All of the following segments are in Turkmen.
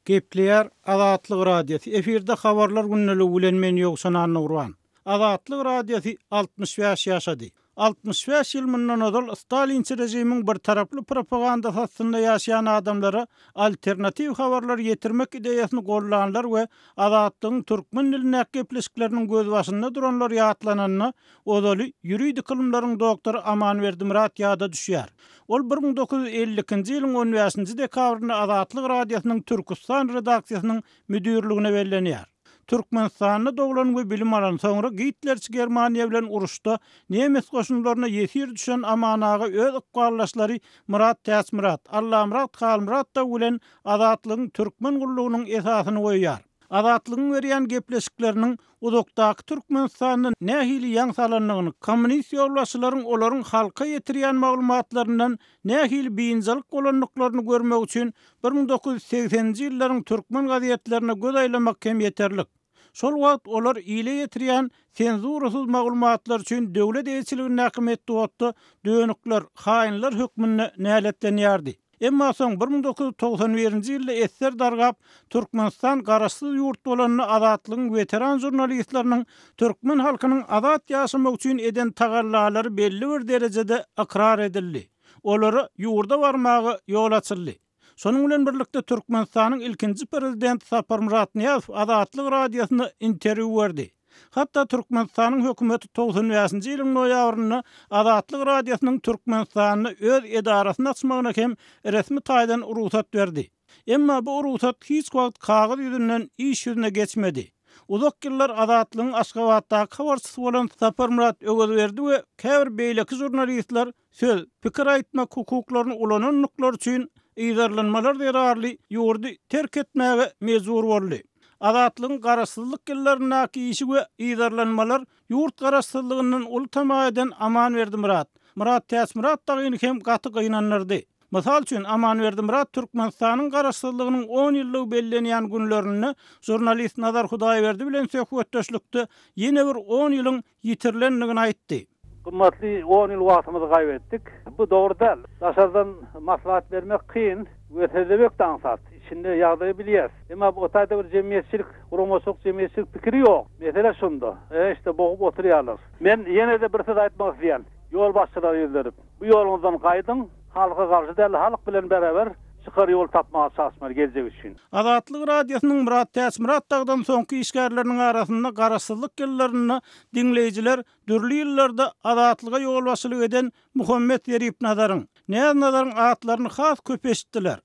Gepleýär Azatlyk Radiosy, efirde Habarlar gündeligi bilen men Ýowşan Annagurban. Azatlyk Radiosy 65 ýaşady. 65 ýyl mundan ozal stalinçi režimiň birtaraply propagandasy astynda ýaşaýan adamlara alternatiw habarlary ýetirmek ideýasyny gollanlar we Azatlygyň türkmen dilindäki gepleşikleriniň gözbaşynda duranlar ýatlananda, ozaly ýuridik ylymlaryň doktory Amanberdi Myrat ýada düşýär. Ol 1952-nji ýylyň on bäşinji dekabrynda Azatlyk Radiosynyň Türküstan redaksiýasynyň müdirligine bellenýär. Türkmenistanda doglan we bilim alan, soňra gitlerçi Germaniýa bilen uruşda nemes goşunlaryna ýesir düşen Aman aga öz ykbaldaşlary Myrat Täçmyrat, Allamyrat Halmyrat dagy bilen Azatlygyň türkmen gullugynyň esasyny goýýar. Azatlygyň berýän gepleşikleriniň uzakdaky Türkmenistanda nähili ýaň salandygyny, kommunist ýolbaşçylaryň olaryň halka ýetirýän maglumatlaryndan nähili biynjalyk bolandyklaryny görmek üçin 1980-nji ýyllaryň türkmen gazetlerine göz aýlamak hem ýeterlik. Şol wagt olar ile ýetirýän senzurasyz maglumatlar üçin döwlet eýeçiligindäki metbugatda dönükler, haýynlar hökmünde näletlenýärdi. Emma soň 1991-nji ýylda esser dargap, Türkmenistan garaşsyz ýurt bolanda Azatlygyň weteran žurnalistleriniň türkmen halkynyň azat ýaşamagy üçin eden tagallalary belli bir derejede ykrar edildi. Olara ýurda barmaga ýol açyldy. Şonuň bilen birlikde Türkmenistanyň ilkinji prezidenti Saparmyrat Nyýazow Azatlyk Radiosyna interwýu berdi. Hatda Türkmenistanyň hökümeti 95-nji ýylyň noýabrynda Azatlyk Radiosynyň Türkmenistanda öz edarasyny açmagyna hem resmi taýdan rugsat berdi. Emma bu rugsat hiç wagt kagyz ýüzünden iş ýüzüne geçmedi. Uzak ýyllar Azatlygyň Aşgabatdaky habarçysy bolan Saparmyrat Öwezberdi we käbir beýleki žurnalistler söz, pikir aýtmak hukuklaryny ulanandyklary üçin yzarlanmalar zerarly ýurdy terk etmäge mejbur boldy. Azatlygyň garaşsyzlyk ýyllaryndaky işi we yzarlanmalar ýurt garaşsyzlygyndan uly tama eden Amanberdi Myrat, Myrat Täçmyrat dagyny hem gaty gynandyrdy. Mysal üçin, Amanberdi Myrat Türkmenistanyň Garaşsyzlygynyň on ýyllygy bellenýän günlerinde žurnalist Nazar Hudaýberdi bilen söhbetdeşlikde ýene bir on ýylyň ýitirilendigini aýtdy. Gymmatly on ýyl wagtymyzy gaýbetdik. Bu dogry däl. Daşardan maslahat bermek kyn we sözlemek-de aňsat. Içinde ýagdaýy bilýäs. Emma bu taýda bir jemgyýetçilik, guramaçylyk jemgyýetçilik pikiri ýok. Mesele şunda. E, işte bogup oturýarlar. Men ýene-de bir söz aýtmak isleýän. Ýolbaşçylara ýüzlenip. Bu ýoluňyzdan gaýdyň. Halka garşy däl, halk bilen bäraber çykar ýol tapmaga çalyşmaly geljek üçin. Azatlyk Radiosynyň Myrat Täçmyrat dagdan soňky işgärleriniň arasynda garaşsyzlyk ýyllarynda diňleýjiler dürli ýyllarda Azatlyga ýolbaşçylyk eden Muhammet Zeripnazaryň, Näz Nazaryň atlaryny has köp eşitdiler.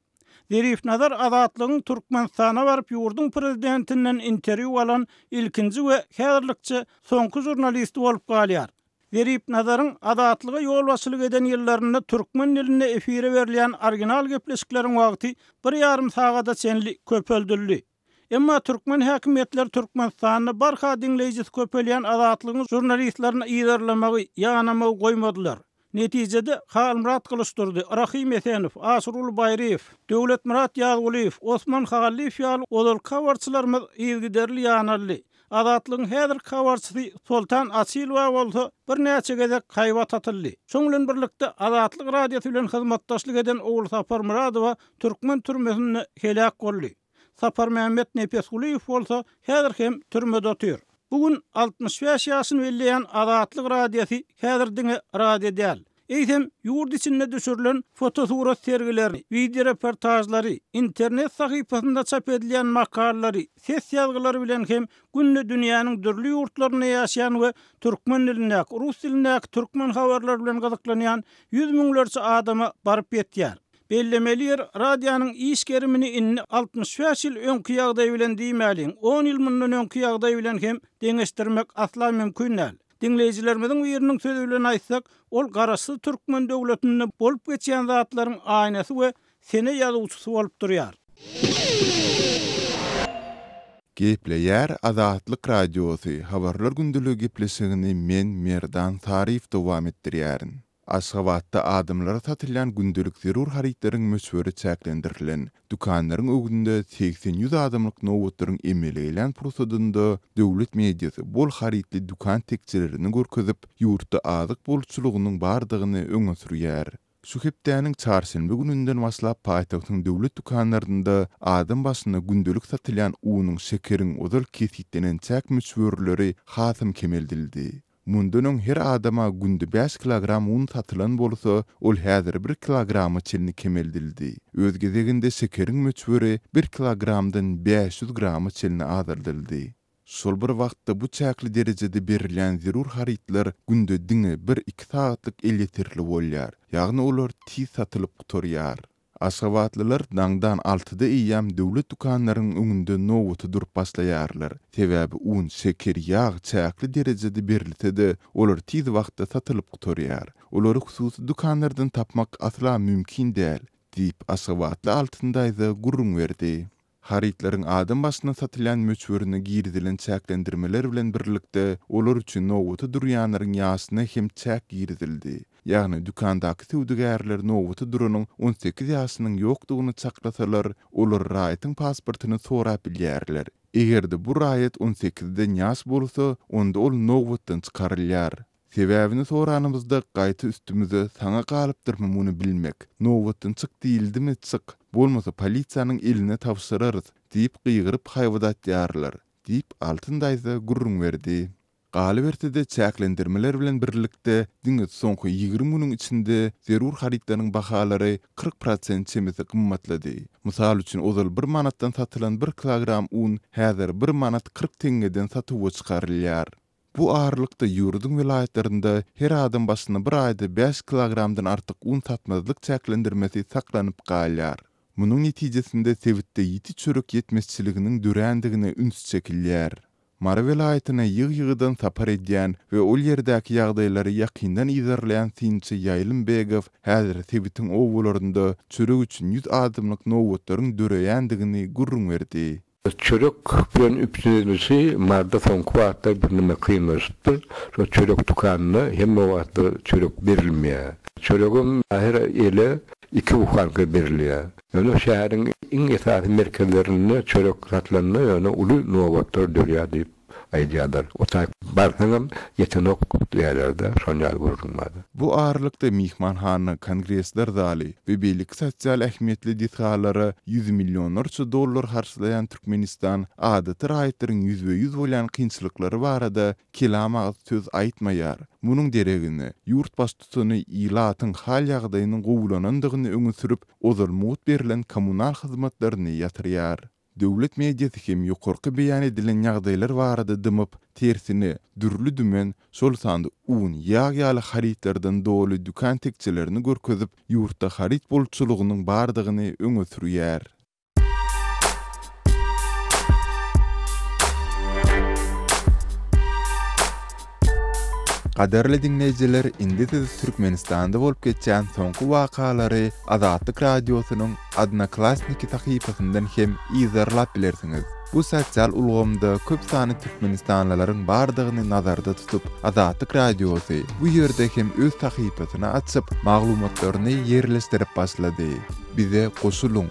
Zeripnazar Azatlygyň Türkmenistana baryp ýurduň prezidentinden interwýu alan ilkinji we häzirlikçe soňky žurnalisti bolup galýar. Zeripnazaryň Azatlyga ýolbaşçylyk eden ýyllarynda türkmen dilinde efire berilýän original gepleşikleriň wagty bir ýarym sagada çenli köpeldildi. Emma türkmen häkimiýetleri Türkmenistanda barha diňleýjisi köpelýän Azatlygyň žurnalistlerini yzarlamagy, ýanamagy goýmadylar. Netijede, Halmyrat Gylyçdurdy, Rahym Esenow, Aşyrguly Baýryýew, Döwletmyrat Ýazgulyýew, Osman Hallyýew ýaly ozalky habarçylarymyz yzygiderli ýanaldy. Azatlygyň häzirki habarçysy Soltan Açylowa bolsa birnäçe gezek haýbat atyldy. Şoň bilen birlikde, Azatlyk Radiosy bilen hyzmatdaşlyk eden Ogulsapar Myradowa türkmen türmesinde heläk boldy. Saparmämmet Nepesgulyýew bolsa häzir hem türmede otyr. Bu gün 65 ýaşyny belleýän Azatlyk Radiosy häzir diňe radio däl. Eýsem, ýurt içinde düşürilen fotosurat sergilerini, wideoreportažlary, internet sahypasynda çap edilýän makalalary, ses ýazgylary bilen hem günde dünýäniň dürli ýurtlarynda ýaşaýan we türkmen dilindäki, rus dilindäki türkmen habarlary bilen gyzyklanýan ýüz müňlerçe adama baryp ýetýär. Bellemeli ýer, radionyň iş gerimini indi 65 ýyl öňki ýagdaý bilen diýmäliň, on ýyl mundan öňki ýagdaý bilen hem deňeşdirmek asla mümkin däl. Diňleýjilerimiziň biriniň sözi bilen aýtsak, ol garaşsyz türkmen döwletinde bolup geçýän zatlaryň aýnasy we sene ýazuwçysy bolup durýar. Gepleýär Azatlyk Radiosy, Habarlar gündeligi gepleşigini men, Merdan Saryýew dowam etdirýärin. Aşgabatda adamlara satylýan gündelik zerur harytlaryň möçberi çäklendirilen. Dükanlaryň öňünde segsen-ýüz adamlyk nobatlaryň emele gelýän pursadynda döwlet mediasy bol harytly dükan tekjelerini görkezip, ýurtda azyk bolçulygynyň bardygyny öňe sürýär. Şu hepdäniň çarşenbe gününden başlap paýtagtyň döwlet dükanlarynda adam başyna gündelik satylýan unuň, şekeriň ozal kesgitlenen çäk möçberleri hasam kemeldildi. Mundan öň her adama günde bäş kilogram un satylan bolsa, ol häzir bir kilograma çenli kemeldildi. Öz gezeginde şekeriň möçberi bir kilogramdan 500 grama çenli azaldyldy. Şol bir wagtda bu çäkli derejede berilýän zerur harytlar günde diňe bir-iki sagatlyk elýeterli bolýar, ýagny olar tiz satylyp gutarýar. Aşgabatlylar daňdan altyda eýýäm döwlet dükanlarynyň öňünde nobata durup başlaýarlar. Sebäbi un, şeker, ýag çäkli derejede berilse-de, olar tiz wagtda satylyp gutarýar. Olary hususy dükanlardan tapmak asla mümkin däl, diýip, aşgabatly Altyn daýza gürrüň berdi. Harytlaryň adam başyna satylýan möçberine girizilen çäklendirmeler bilen birlikde, olar üçin nobata durýanlaryň ýaşyna hem çäk girizildi. Ýagny, dükandaky söwdagärler nobata duranyň 18 ýaşynyň ýokdugyny çaklasalar, olar raýatyň pasportyny sorap bilýärler. Eger-de bu raýat on sekizden ýaş bolsa, onda ol nobatdan çykarylýar. Sebäbini soranymyzda, gaýta üstümize Saňa galypdyrmy muny bilmek? Nobatdan çyk diýildimi, çyk! Bolmasa polisiýanyň eline tabşyrarys! diýip gygyryp haýbat atýarlar, diýip, Altyn daýza gürrüň berdi. Galyberse-de, çäklendirmeler bilen birlikde, diňe soňky 20 günüň içinde zerur harytlaryň bahalary 40 prosent çemesi gymmatlady. Mysal üçin, ozal bir manatdan satylan bir kilogram un häzir bir manat 40 teňňeden satuwa çykarylýar. Bu aralykda, ýurduň welaýatlarynda her adam başyna bir aýda bäş kilogramdan artyk un satmazlyk çäklendirmesi saklanyp galýar. Munuň netijesinde sebitde ýiti çörek ýetmezçiliginiň dörändigine üns çekilýär. Mary welaýatyna ýygy-ýygydan sapar edýän we ol ýerdäki ýagdaýlary ýakyndan yzarlaýan synçy Ýaýlym Begow häzir sebitiň obalarynda çörek üçin ýüz adamlyk nobatlaryň döreýändigini gürrüň berdi. Çörek bilen üpjün edilişi Maryda soňky wagtlar birneme kynlaşypdyr. Şo çörek dükanynda hemme wagtlar çörek berilmeýär. Çöregem her ele iki buhanka berilýär. Ýöne şäheriň iň esasy merkezlerinde çörek satylanda ýöne uly nobatlar dörýär diýip aýdýarlar. O taýyp barsaňam ýetenok diýýärler-de, şon ýaly gürrüň bar. Bu aralykda myhmanhana, kongresler zaly we beýleki sosial ähmiýetli desgalara ýüz millionlarça dollar harçlaýan Türkmenistan adaty raýatlaryň ýüzbe-ýüz bolýan kynçylyklary barada kelam agyz söz aýtmaýar. Munuň deregine, ýurt baştutany ilatyň hal-ýagdaýynyň gowulanandygyny öňe sürüp, ozal mugt berlen kommunal hyzmatlaryny ýatyrýar. Döwlet mediasy hem ýokarky beýan edilen ýagdaýlar barada dymyp, tersine, dürli-dümen, şol sanda un, ýag ýaly harytlardan doly dükan tekjelerini görkezip, ýurtda haryt bolçulygynyň bardygyny öňe sürýär. Gadyrly diňleýjiler, indi siz Türkmenistanda bolup geçýän soňky wakalary Azatlyk Radiosynyň Odnoklassniki sahypasyndan hem yzarlap bilersiňiz. Bu sosial ulgamda köp sanly türkmenistanlylaryň bardygyny nazarda tutup, Azatlyk Radiosy bu ýerde hem öz sahypasyny açyp, maglumatlaryny ýerleşdirip başlady. Bize goşulyň!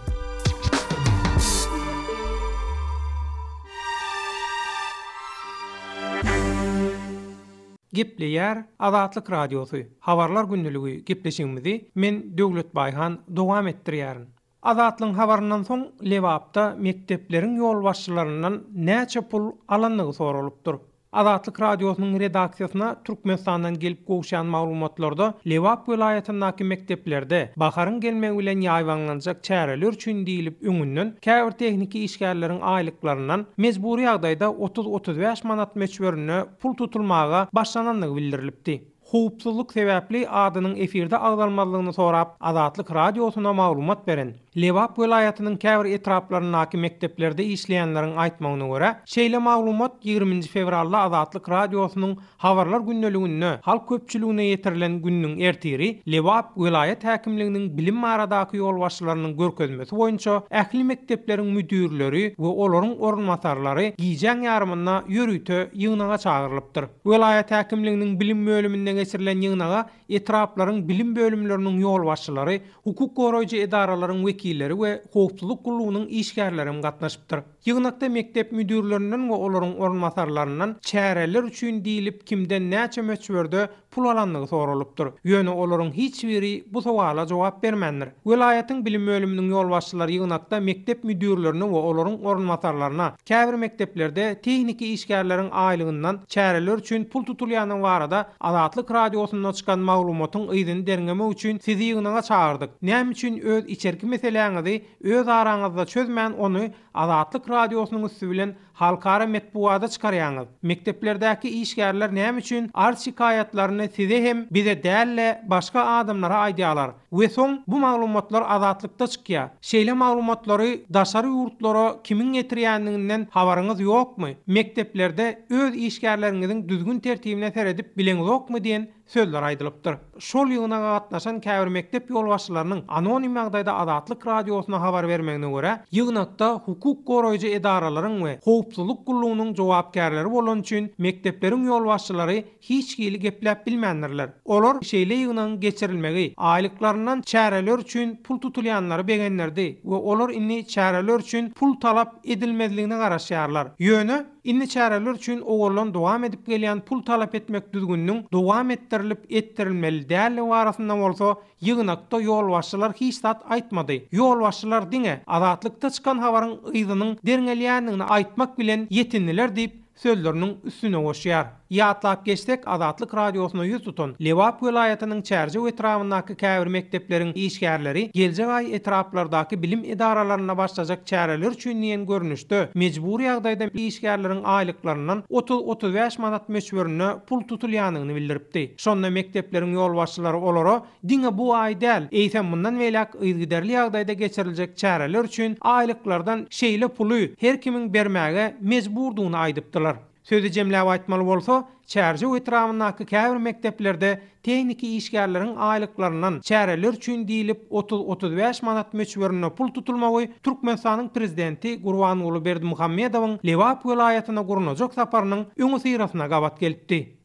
Gepleýär Azatlyk Radiosy, Habarlar gündeligi gepleşigimizi men Döwlet Baýhan dowam etdirýärin. Azatlygyň habaryndan soň Lebapda mekdepleriň ýolbaşçylaryndan näçe pul alandygy soralypdyr. Azatlyk Radiosynyň redaksiýasyna Türkmenistandan gelip gowuşýan maglumatlarda Lebap welaýatyndaky mekdeplerde baharyň gelmegi bilen ýaýbaňlanjak çäreler üçin diýlip öňünden käbir tehniki işgärleriň aýlyklaryndan mejbury ýagdaýda otuz-otuz bäş manat möçberinde pul tutulmaga başlanandygy bildirilipdi. Howpsuzlyk sebäpli adynyň efirde agzalmazlygyny sorap, Azatlyk Radiosyna maglumat beren, Lebap welaýatynyň käbir etraplaryndaky mekdeplerde işleýänleriň aýtmagyna görä, şeýle maglumat ýigriminji fewralda Azatlyk Radiosynyň Habarlar gündeliginde halk köpçüligine ýetirilen gününiň ertiri Lebap welaýat häkimliginiň bilim baradaky ýolbaşçylarynyň görkezmesi boýunça ähli mekdepleriň müdirleri we olaryň orunbasarlary gijäň ýarymynda ýörite ýygnaga çagyrylypdyr. Welaýat häkimliginiň bilim bölüminde geçirilen ýygnaga etraplaryň bilim bölümleriniň ýolbaşçylary, hukuk goraýjy edaralaryň wekilleri. wekilleri we howpsuzlyk gullugynyň işgärlerem gatnaşypdyr. Ýygnakda mekdep müdirlerinden we olaryň orunbasarlaryndan çäreler üçin diýlip kimden näçe möçberde pul alandygy soralypdyr. Ýöne olaryň hiç biri bu sowala jogap bermändir. Welaýatyň bilim bölüminiň ýolbaşçylary ýygnakda mekdep müdirlerine we olaryň orunbasarlaryna käbir mekdeplerde tehniki işgärleriň aýlygyndan çäreler üçin pul tutulýandygy barada Azatlyk Radiosynda çykan maglumatyň yzyny derňemek üçin sizi ýygnaga çagyrdyk. Näme üçin öz içerki meseläňizi öz araňyzda çözmän ony Azatlyk Radiosynyň üsti bilen halkara metbugada çykarýaňyz? Mekdeplerdäki işgärler näme üçin arz-şikaýatlaryny size hem bize däl-de başga adamlara aýdýarlar we soň bu maglumatlar Azatlykda çykýar? Şeýle maglumatlary daşary ýurtlara kimiň getirýändiginden habaryňyz ýokmy? Mekdeplerde öz işgärleriňiziň düzgün-tertibine seredip bileňzokmy diýen sözler aýdylypdyr. Şol ýygnaga gatnaşan käbir mekdep ýolbaşçylarynyň anonim ýagdaýda Azatlyk Radiosyna habar bermegine görä, ýygnakda hukuk goraýjy edaralaryň we howpsuzlyk gullugynyň jogapkärleri bolany üçin mekdepleriň ýolbaşçylary hiç hili gepläp bilmändirler. Olar şeýle ýygnagyň geçirilmegi, aýlyklaryndan çäreler üçin pul tutulýanlary begendirdi we olar indi çäreler üçin pul talap edilmezligine garaşýarlar. Ýöne, indi çäreler üçin owaldan dowam edip gelýän pul talap etmek düzgüniniň dowam etdirilip etdirilmeli däldigi barasynda bolsa ýygnakda ýolbaşçylar hiç zat aýtmady. Ýolbaşçylar diňe Azatlykda çykan habaryň yzynyň derňelýändigini aýtmak bilen ýetindiler diýip, sözleriniň üstüne goşýar. Ýatlap geçsek, Azatlyk Radiosyna ýüz tutan Lebap welaýatynyň Çärjew etrabyndaky käbir mekdepleriň işgärleri geljek aý etraplardaky bilim edaralarynda başlajak çäreler üçin diýen görnüşde mejbury ýagdaýda işgärleriň aýlyklaryndan 30-35 manat möçberinde pul tutulýandygyny bildiripdi. Şonda mekdepleriň ýolbaşçylary olara Diňe bu aý däl, eýsem mundan beýläk yzygiderli ýagdaýda geçiriljek çäreler üçin aýlyklardan şeýle puly her kimiň bermäge mejburdygyny aýdypdylar. Sözi jemläp aýtmaly bolsa, Çärjew etrabyndaky käbir mekdeplerde tehniki işgärleriň aýlyklaryndan çäreler üçin diýlip 30-35 manat möçberinde pul tutulmagy Türkmenistanyň prezidenti Gurbanguly Berdimuhamedowyň Lebap welaýatyna gurnajak saparynyň öňüsyrasyna gabat gelipdi.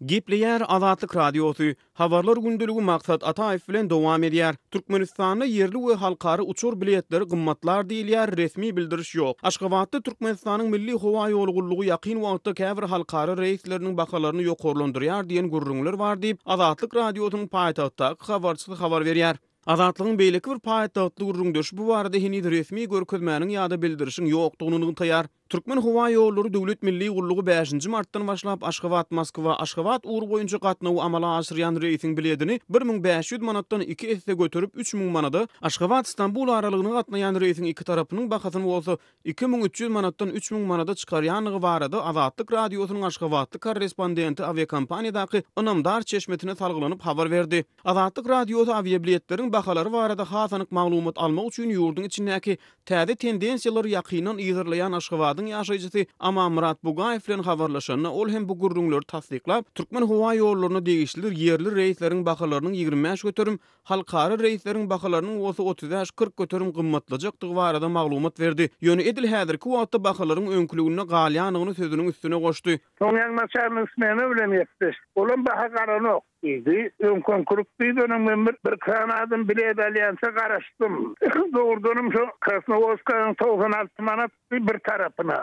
Gepleýär Azatlyk Radiosy, Habarlar gündeligi Maksat Ataýew bilen dowam edýär. Türkmenistanda ýerli we halkara uçar biletleri gymmatlar diýilýär, resmi bildiriş ýok. Aşgabatda Türkmenistanyň Milli howa ýoly gullugy ýakyn wagtda käbir halkara reýsleriniň bahalaryny ýokarlandyrýar diýen gürrüňler bar diýip, Azatlyk Radiosynyň paýtagtdaky habarçysy habar berýär. Azatlygyň beýleki bir paýtagtly gürrüňdeşi bu barada heniz resmi görkezmäniň ýa-da bildirişiň ýokdugyny nygtaýar. Türkmenhowaýollary döwlet milli gullugy bäşinji martdan başlap Aşgabat-Moskwa, Aşgabat ugry boýunça gatnawy amala aşyrýan reýsiň biledini 1500 manatdan iki esse göterip 3000 manada, Aşgabat-Stambul aralygyna gatnaýan reýsiň iki tarapynyň bahasyny bolsa 2300 manatdan 3000 manada çykarýandygy barada Azatlyk Radiosynyň aşgabatly korrespondenti awiakompaniýadaky ynamdar çeşmesine salgylanyp habar berdi. Azatlyk Radiosy awiabiletleriň bahalary barada has anyk maglumat almak üçin ýurduň içindäki täze tendensiýalary ýakyndan yzarlaýan Aşgabadyň ýaşaýjysy Amanmyrat Bugaýew bilen habarlaşanda, ol hem bu gürrüňleri tassyklap, Türkmenhowaýollaryna degişli ýerli reýsleriň bahalarynyň 25%, halkara reýsleriň bahalarynyň bolsa 35-40 göterim gymmatlajakdygy barada maglumat berdi. Ýöne edil häzirki wagtda bahalaryň öňküliginde galýandygyny sözüniň üstüne goşdy. Soň ýaňy naçalnik smena bilen gepleşdik. Olam baha garanok. Diýdi. Öňküňkilik diýdi, onuň men bir bir sany adam bilet alýança garaşdym. Dogrudanam şo Krasnowodskanyň 96 manatdy bir tarapyna,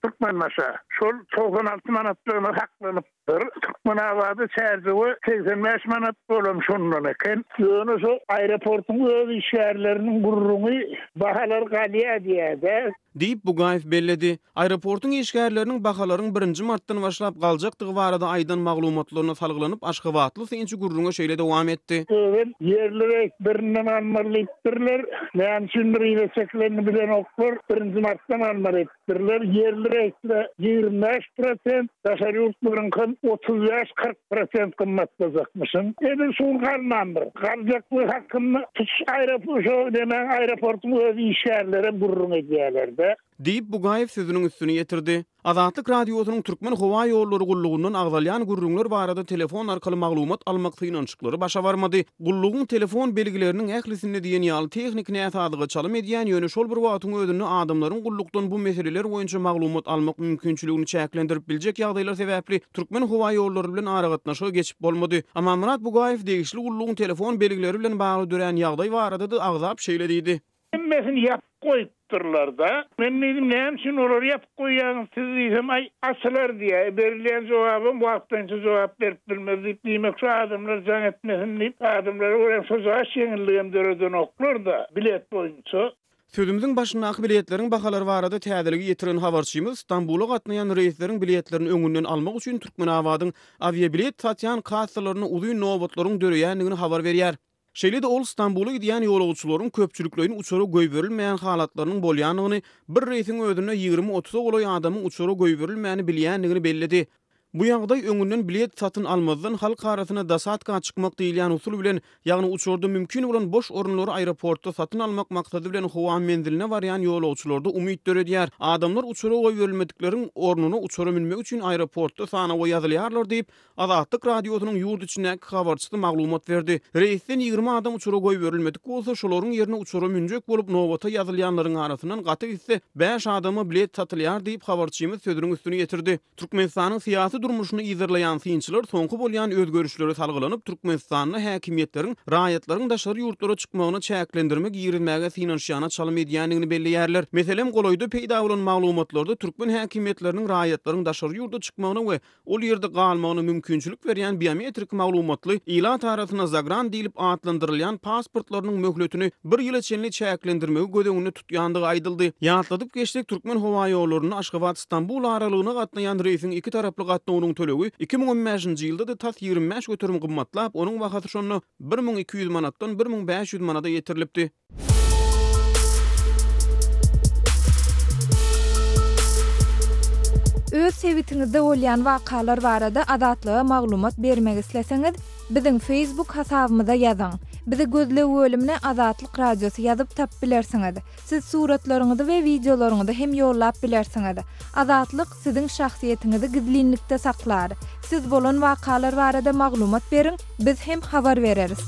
Türkmenbaşa. Şol 96 manatlygyna saklanypdyr. Türkmenabada Çärjewe 85 manat bolam şondan eken. Ýöne şo aeroportuň öz işgärleriniň gürrüňi bahalar galýar diýýär-dä. Diýip, Bugaýew belledi. Aeroportuň işgärleriniň bahalaryň birinji martdan başlap galjakdygy barada aýdan maglumatlaryna salgylanyp, aşgabatly synçy gürrüňe şeýle dowam etdi. Özem ýerli reýs birinden almaly diýipdirler. Näme üçindir yza çekilenini bilenoklar. Birinji martdan almaly edipdirler. Ýerli reýsde 25 prosent, daşary ýurtlaryňkam 35-40 prosent gymmatlajakmyşyn. Edil şu gün galmandyr. Galjaklygy hakynda tutuş aeroport, şo nemäň aeroportuň öz işgärlerem gürrüň edýärler-de. diýýär-de. Diýip, Bugaýew sözüniň üstüni ýetirdi. Azatlyk Radiosynyň Türkmen howa ýollary gullugyndan agzalýan gürrüňler barada telefon arkaly maglumat almak synanyşyklary başa barmady. Gullugyň telefon belgileriniň ählisinde diýen ýaly tehniki näsazlyga çalym edýän, ýöne şol bir wagtyň özünde adamlaryň gullukdan bu meseleler boýunça maglumat almak mümkinçiligini çäklendirip biljek ýagdaýlar sebäpli Türkmenhowaýollary bilen aragatnaşyga geçip bolmady. Amanmyrat Bugaýew degişli gullugyň telefon belgileri bilen bagly dörän ýagdaý barada-da agzap şeýle diýdi. Hemmesini ýapyk goýupdyrlar-da. Men diýdim, näme üçin olary ýapyk goýýaňyz siz diýsem, aý, açylar diýýär. E, berilýän jogabam wagtlaýynça jogap berip bilmez diýip, diýmek şu adamlar jaň etmesin diýip, adamlara görä şojagaş ýeňilligem döredenoklar-da, bilet boýunça. Sözümiziň başyndaky biletleriň bahalary barada täzeligi ýetiren habarçymyz Stambula gatnaýan reýsleriň biletlerini öňünden almak üçin Türkmenabadyň awiabilet satýan kassalarynda uzyn nobatlaryň döreýändigini habar berýär. Şeýle-de ol Stambula gidýän ýolagçylaryň köpçülikleýin uçara goýberilmeýän halatlarynyň bolýandygyny, bir reýsiň özünde ýigrimi-otuza golaý adamyň uçara goýberilmäni bilýändigini belledi. Bu ýagdaý öňünden bilet satyn almazdan halk arasynda dosadka çykmak diýilýän usul bilen, ýagny uçarda mümkin bolan boş orunlary aeroportda satyn almak maksady bilen howa menziline barýan ýolagçylarda umyt döredýär. Adamlar uçara goýberilmedikleriň ornuna uçara münmek üçin aeroportda sanawa ýazylýarlar diýip, Azatlyk Radiosynyň ýurt içindäki habarçysy maglumat berdi. Reýsden 20 adam uçara goýberilmedik bolsa, şolaryň ýerine uçara münjek bolup nobata ýazylýanlaryň arasyndan gaty gitse, bäş adama bilet satylýar diýip, habarçymyz sözüniň üstüni ýetirdi. Türkmenistanyň syýasy durmuşyny yzarlaýan synçylar soňky bolýan özgerişlere salgylanyp, Türkmenistanda häkimiýetleriň raýatlaryň daşary ýurtlara çykmagyna çäklendirme girizmäge synanyşýana çalym edýändigini belleýärler. Meselem, golaýda peýda bolan maglumatlarda türkmen häkimiýetleriniň raýatlaryň daşary ýurda çykmagyna we ol ýerde galmagyna mümkinçilik berýän biometrik maglumatly, ilat arasynda zagran diýlip atlandyrylýan pasportlarynyň möhletini bir ýyla çenli çäklendirmegi göz öňünde tutýandygy aýdyldy. Ýatladyp geçsek, Türkmenhowaýollarynda Aşgabat-Stambul aralygyna gatnaýan reýsiň iki taraply gatnawynyň tölegi 2015-nji ýylda-da tas 25% gymmatlap, onuň bahasy şonda 1200 manatdan 1500 manada ýetirilipdi. Öz sebitiňizde bolýan wakalar barada Azatlyga maglumat bermek isleseňiz, biziň Facebook hasabymyza ýazyň. Bizi gözleg bölümine Azatlyk Radiosy ýazyp tapyp bilersiňiz. Siz suratlaryňyzy we wideolaryňyzy hem ýollap bilersiňiz. Azatlyk siziň şahsyýetiňizi gizlinlikde saklar. Siz bolan wakalar barada maglumat beriň, biz hem habar bereris.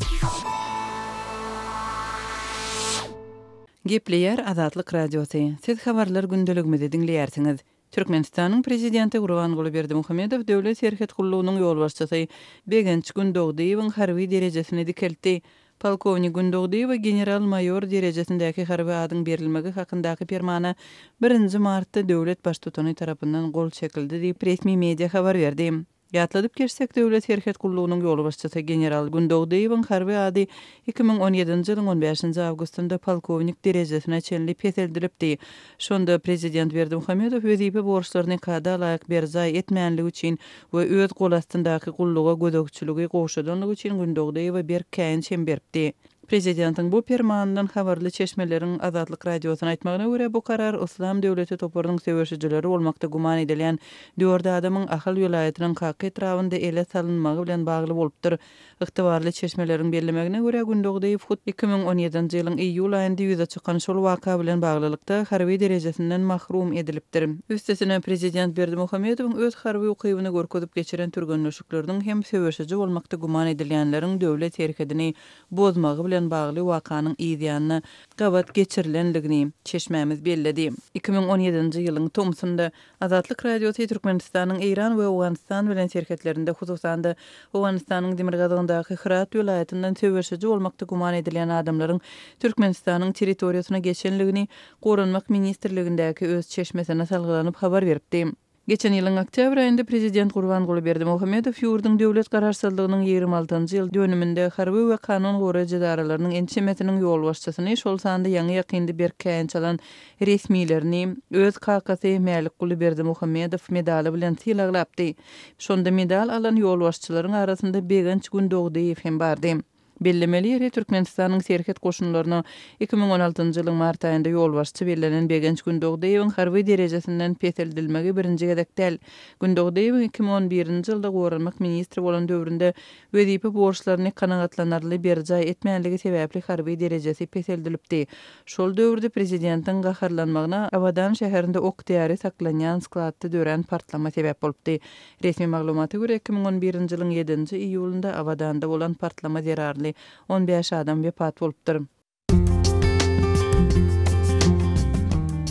Gepleýär Azatlyk Radiosy. Siz habarlar gündeligimizi diňleýärsiňiz. Türkmenistanyň Prezidenti Gurbanguly Berdimuhamedow Döwlet serhet gullugynyň ýolbaşçysy Begenç Gündogdyýewiň harby derejesini dikeltdi. Polkownik Gündogdyýewe general-maýor derejesindäki harby adyň berilmegi hakyndaky permana birinji martda döwlet Baştutany tarapyndan gol çekildi diýip, resmi media habar berdi. Ýatladyp geçsek, Döwlet serhet gullugynyň ýolbaşçysy general Gündogdyýewiň harby ady 2017-nji ýylyň on bäşinji awgustynda polkownik derejesine çenli peseldilipdi. Şonda prezident Berdimuhamedow wezipe borçlaryny kada laýyk berjaý etmänligi üçin we öz golastyndaky gulluga gözegçiligi gowşadanlygy üçin Gündogdyýewe berk käýinç hem beripdi. Prezidentiň bu permanyndan habarly çeşmeleriň Azatlyk Radiosyna aýtmagyna görä, bu karar Yslam döwleti toparynyň söweşijileri bolmakda güman edilýän dört adamyň Ahal welaýatynyň Kaka etrabynda ele salynmagy bilen bagly bolupdyr. Ygtybarly çeşmeleriň bellemegine görä, Gündogdyýew hut 2017-nji ýylyň iýul aýynda ýüze çykan şol waka bilen baglylykda harby derejesinden mahrum edilipdir. Üstesine, prezident Berdimuhamedowyň öz harby ukybyny görkezip geçiren türgenleşikleriniň hem söweşiji bolmakda güman edilýänleriň döwlet serhedini bozmagy bilen bagly wakanyň yzýanyna gabat geçirilendigini çeşmämiz belledi. 2017-nji ýylyň tomsunda Azatlyk Radiosy Türkmenistanyň Eýran we Owganystan bilen serhetlerinde, hususan-da, Owganystanyň demirgazygyndaky Hyrat welaýatyndan söweşiji bolmakda güman edilýän adamlaryň Türkmenistanyň territoriýasyna geçenligini Goranmak ministrligindäki öz çeşmesine salgylanyp habar beripdi. Geçen ýylyň oktýabr aýynda prezident Gurbanguly Berdimuhamedow ýurduň döwlet garaşsyzlygynyň 26-njy ýyl dönüminde harby we kanun goraýjy edaralarynyň ençemesiniň ýolbaşçysyny, şol sanda ýaňy-ýakynda berk käýinç alan resmilerini öz kakasy Mälikguly Berdimuhamedow medaly bilen sylaglapdy. Şonda medal alan ýolbaşçylaryň arasynda Begenç Gündogdyýew hem bardy. Bellemeli ýeri, Türkmenistanyň Serhet goşunlaryna 2016-njy ýylyň mart aýynda ýolbaşçy bellenen Begenç Gündogdyýewiň harby derejesinden peseldilmegi birinji gezek däl. Gündogdyýewiň 2011-nji ýylda goranmak ministri bolan döwründe wezipe borçlaryny kanagatlanarly berjaý etmänligi sebäpli harby derejesi peseldilipdi. Şol döwürde prezidentiň gaharlanmagyna Abadan şäherinde ok-däri saklanýan skladda dörän partlama sebäp bolupdy. Resmi maglumata görä, 2011-nji ýylyň ýedinji iýulynda Abadanda bolan partlama zerarly 15 adam wepat bolupdyr.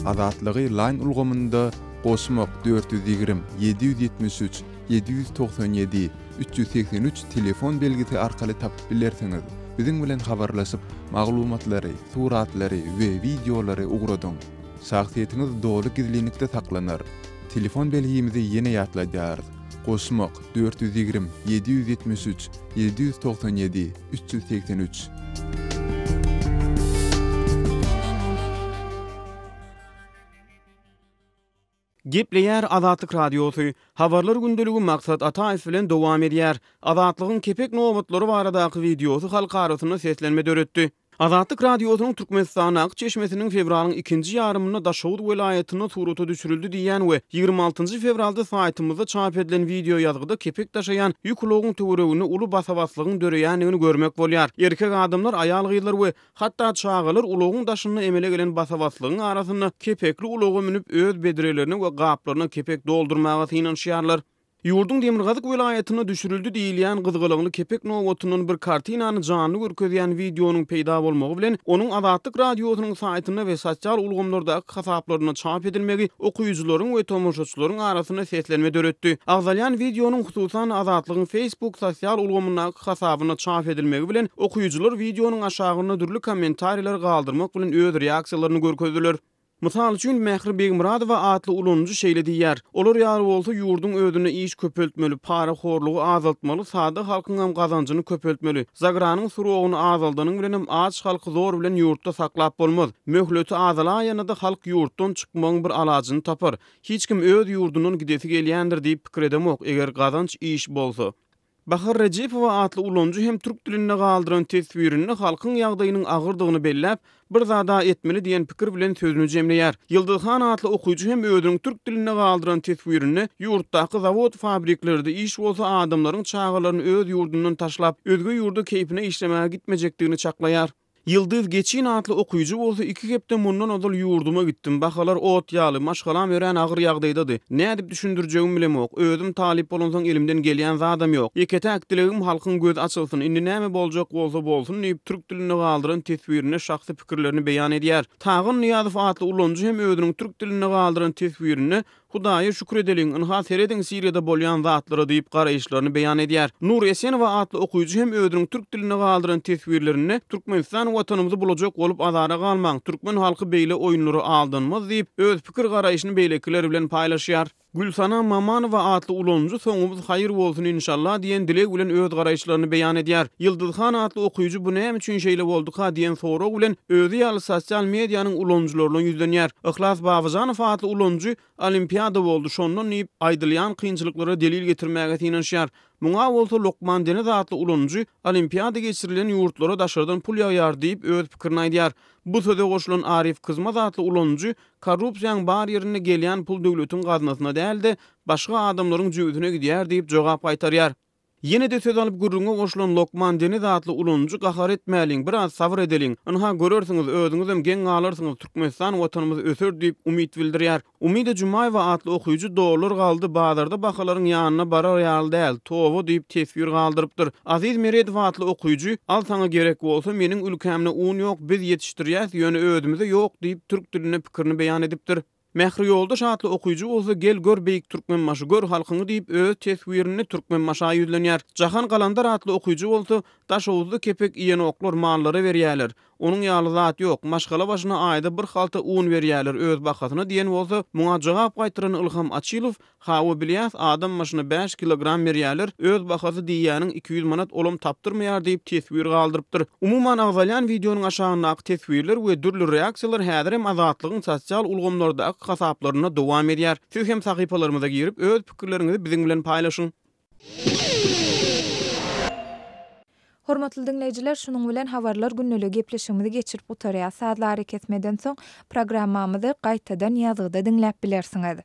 Azatlygy Line ulgamynda goşmak 420 773 797 383 telefon belgisi arkaly tapyp bilersiňiz. Biziň bilen habarlaşyp, maglumatlary, suratlary we wideolary ugradyň. Şahsyýetiňiz doly gizlinlikde saklanar. Telefon belgimizi ýene ýatladýarys, goşmak, 420 773 797 383. Gepleýär Azatlyk Radiosy, Habarlar gündeligi Maksat Ataýew bilen dowam edýär. Azatlygyň kepek nobatlary baradaky wideosy halk arasynda seslenme döretdi. Azatlyk Radiosynyň Türkmenistandaky çeşmesiniň fewralyň ikinji ýarymynda Daşoguz welaýatynda surata düşürildi diýýän we 26 fewralda saýtymyzda çap edilen wideoýazgyda kepek daşaýan ýük ulagyň töwereginde uly basa-baslygyň döreýändigini görmek bolýar. Erkek adamlar, aýal-gyzlar we hatda çagalar ulagyň daşynda emele gelen basa-baslygyň arasynda kepekli ulaga münüp öz bedrelerine we gaplaryna kepek doldurmaga synanyşýarlar. Ýurduň demirgazyk welaýatynda düşürildi diýilýän gyzgalaňly kepek nobatyndan bir kartinany janly görkezýän wideonyň peýda bolmagy bilen, onuň Azatlyk Radiosynyň saýtynda we sosial ulgamlardaky hasaplarynda çap edilmegi okyjylaryň we tomaşaçylaryň arasynda seslenme döretdi. Agzalýan wideonyň hususan-da Azatlygyň Facebook sosial ulgamyndaky hasabynda çap edilmegi bilen, okyjylar wideonyň aşagynda dürli kommentariýalar galdyrmak bilen öz reaksiýalaryny görkezdiler. Mysal üçin, Mähri Begmyradowa atly ulanyjy şeýle diýýär, Olar ýaly bolsa ýurduň özünde iş köpeltmeli, parahorlugy azaltmaly, sada halkyňam gazanjyny köpeltmeli. Zagranyň srogyny azaldanyň bilenem aç halky zor bilen ýurtda saklap bolmaz. Möhleti azalaýanda-da halk ýurtdan çykmagyň bir alajyny tapar. Hiç kim öz ýurdundan gidesi gelýändir diýip pikir edemok, eger gazanç iş bolsa. Bahar Rejepowa atly ulanyjy hem türk dilinde galdyran teswirinde halkyň ýagdaýynyň agyrdygyny belläp, bir zada etmeli diýen pikir bilen sözüni jemleýär. Ýyldyz han atly okyjy hem özüniň türk dilinde galdyran teswirinde ýurtdaky zawod-fabriklerde iş bolsa adamlaryň çagalaryny öz ýurdundan taşlap, özge ýurda keýpine işlemäge gitmejekdigini çaklaýar. Ýyldyz Geçin atly okyjy bolsa iki hepde mundan ozal ýurduma gitdim. Bahalar ot ýaly, maşgalam örän agyr ýagdaýdady. Nädip düşündirjegimi bilemok. Özüm talyp bolansoň elimden gelýän zadam ýok. Ýeke-täk dilegim halkyň gözi açylsyn, indi näme boljak bolsa bolsun diýip, türk dilinde galdyran teswirinde şahsy pikirlerini beýan edýär. Tagan Nyýazow atly ulanyjy hem özüniň türk dilinde galdyran teswirinde Hudaýa şükür edeliň, ynha serediň Siriýada bolýan zatlara diýip garaýyşlaryny beýan edýär. Nur Esenowa atly okyjy hem özüniň türk dilinde galdyran teswirlerinde Türkmenistan watanymyzy bulajak bolup azara galmaň, türkmen halky beýle oýunlara aldanmaz diýip, öz pikir garaýşyny beýlekiler bilen paýlaşýar. Gülsana Mamanowa atly ulanyjy soňumyz haýyr bolsun inşallah diýen dileg bilen öz garaýyşlaryny beýan edýär. Ýyldyz han atly okyjy bu näme üçin şeýle bolduka diýen sorag bilen özi ýaly sosial medianyň ulanyjylaryna ýüzlenýär. Yhlas Babajanow atly ulanyjy Olimpiada boldy şondan diýip, aýdylýan kynçylyklara delil getirmäge synanyşýar. Muňa bolsa Lokman Deniz atly ulanyjy Olimpiada geçirilen ýurtlara daşardan pul ýagýar diýip, öz pikirini aýdýar. Bu söze goşulan Arif Kyzmaz atly ulanyjy Korrupsiýaň bar ýerinde gelýän pul döwletiň gaznasyna däl-de, başga adamlaryň jübüsine gidýär diýip jogap gaýtarýar. Ýene-de söz alyp gürrüňe goşulan Lokman Deniz atly ulanyjy gahar etmäliň, biraz sabyr edeliň. Ynha görersiňiz, özüňizem geň galarsyňyz, Türkmenistan watanymyz öser diýip umyt bildirýär. Umyda Jumaýewa atly okyjy dollar galdy, bazarda bahalaryň ýanyna barar ýaly däl, toba diýip teswir galdyrypdyr. Aziz Meredow atly okyjy al saňa gerek bolsa, meniň ülkämde un ýok, biz ýetişdirýäs, ýöne özümize ýok diýip türk dilinde pikirini beýan edipdir. Mähri Ýoldaş atly okyjy bolsa Gel gör beýik Türkmenbaşy gör halkyňy diýip öz teswirinde Türkmenbaşa ýüzlenýär. Jahan Galandar atly okyjy bolsa Daşoguzda kepek iýenoklar mallara berýäler. Onuň ýaly zat ýok. Maşgala başyna aýda bir halta un berýäler öz bahasyna diýen bolsa, muňa jogap gaýtaran Ylham Açylow Hawa bilýäs adam başyna bäş kilogram berýäler, öz bahasy diýýäniň 200 manat olam tapdyrmaýar diýip teswir galdyrypdyr. Umuman agzalýan wideonyň aşagyndaky teswirler we dürli reaksiýalar häzirem Azatlygyň sosial ulgamlardaky hasaplarynda dowam edýär. Siz hem sahypalarymyza girip öz pikirleriňizi biziň bilen paýlaşyň. Hormatly diňleýjiler, şunuň bilen Habarlar gündeligi gepleşigimizi geçirip gutarýas. Sazly arakesmeden soň programmamyzy gaýtadan ýazgyda diňläp bilersiňiz.